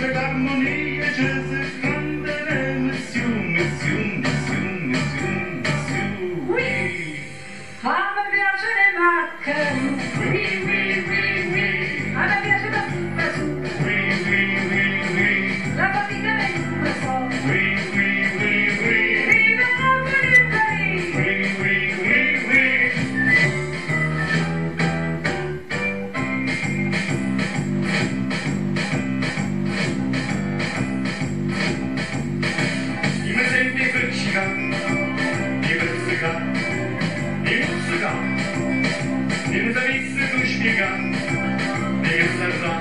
Mentre l'armonia ci si canta Monsieur, monsieur, monsieur, monsieur, monsieur. Oui. A me piace le maccarù. Oui, oui, oui, oui. A me piace la zuppa su. Oui, oui, oui, oui. La fatica del cuore so. Oui, oui, oui, oui. Viva Napoli e Parigi. Oui, oui, oui, oui. I mi sento friccica, mi pizzica, mi muzzica, mi mi sapessi tu spiega, e che sarà,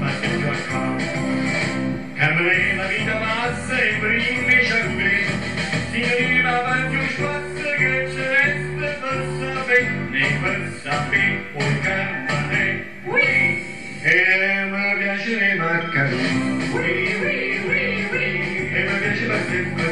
fatti più a capo. Che la vita passa e prima ci copre, si ne va avanti un spazio che ci resta per sapere, né per sapere, poi carmane. Oui. E mi piace le maccaroni. Oui, oui, oui, oui. E mi piace la zuppa.